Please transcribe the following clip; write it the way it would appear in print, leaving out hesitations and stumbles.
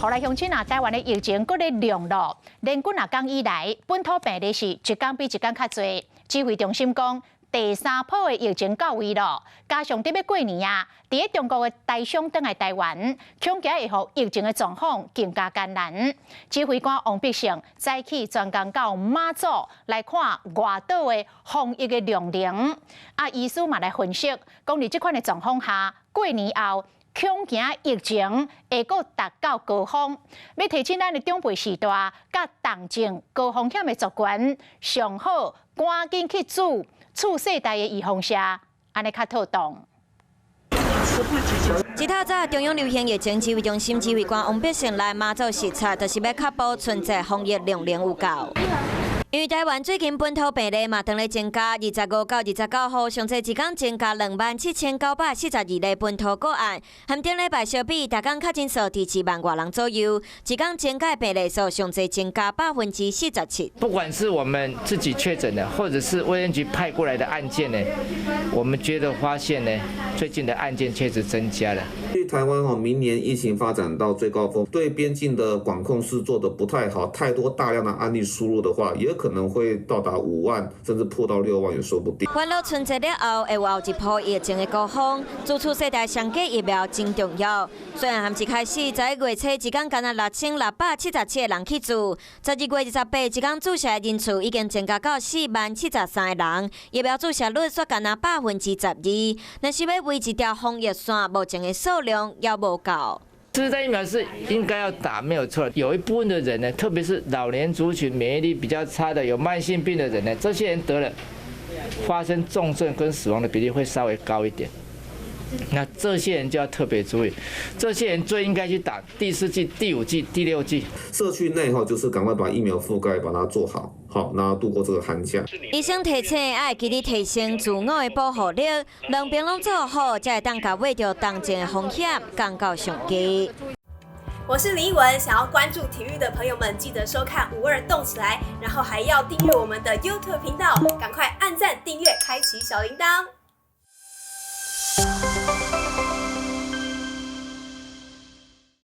予來鄉親啊，台灣的疫情閣咧量咯，連幾若工以來，本土病例是一工比一工較濟。指揮中心講，第三波的疫情到位咯，加上佇欲過年啊，佇咧中國的台商轉來台灣，恐驚會予疫情的狀況更加艱難。指揮官王必勝早起專工到馬祖來看外島的防疫的量能，啊，醫師嘛來分析，講佇這款的狀況下，過年後，恐驚疫情會閣達到高峰，欲提醒咱的長輩序大，佮重症高風險的族群，上好趕緊去注次世代的預防射，按呢較妥當。一透早，中央流行疫情指揮中心指揮官王必勝來馬祖視察，就是欲確保春節防疫量能有夠。因為台灣最近本土病例嘛當咧增加，25到29號上濟一工增加27,942例本土個案，和頂禮拜相比，逐工確診數佇4萬外人左右，一工增加病例數上濟增加47%。不管是我們自己確診的，或者是衛生局派過來的案件呢，我們覺得發現呢，最近的案件確實增加了。對台灣哦，明年疫情發展到最高峰，對邊境的管控是做得不太好，太多大量的案例輸入的話，也可能會到達5萬，甚至破到6萬也說不定。煩惱春節了後會有後一波疫情的高峰，注次世代雙劑疫苗真重要。雖然含一開始在月初一工干焦6,677個人去注，12月28一工注射的人數已經增加到40,073個人，疫苗注射率煞干焦12%。但是欲維持牢防疫線，目前的數量猶無夠。次世代疫苗是應該要打，沒有錯。有一部分的人呢，特別是老年族群、免疫力比較差的、有慢性病的人呢，這些人得了，發生重症跟死亡的比例會稍微高一點。那這些人就要特別注意，這些人最應該去打第四劑、第五劑、第六劑。社區內哈，就是趕快把疫苗覆蓋，把它做好，好，那度過這個寒假。醫生提醒，愛記得提升自我的保護力，兩邊攏做好，才會當共畏著重症的風險降到上低。我是林奕文，想要關注體育的朋友們，記得收看五二動起來，然後還要訂閱我們的 YouTube 頻道，趕快按讚、訂閱、開啟小鈴鐺。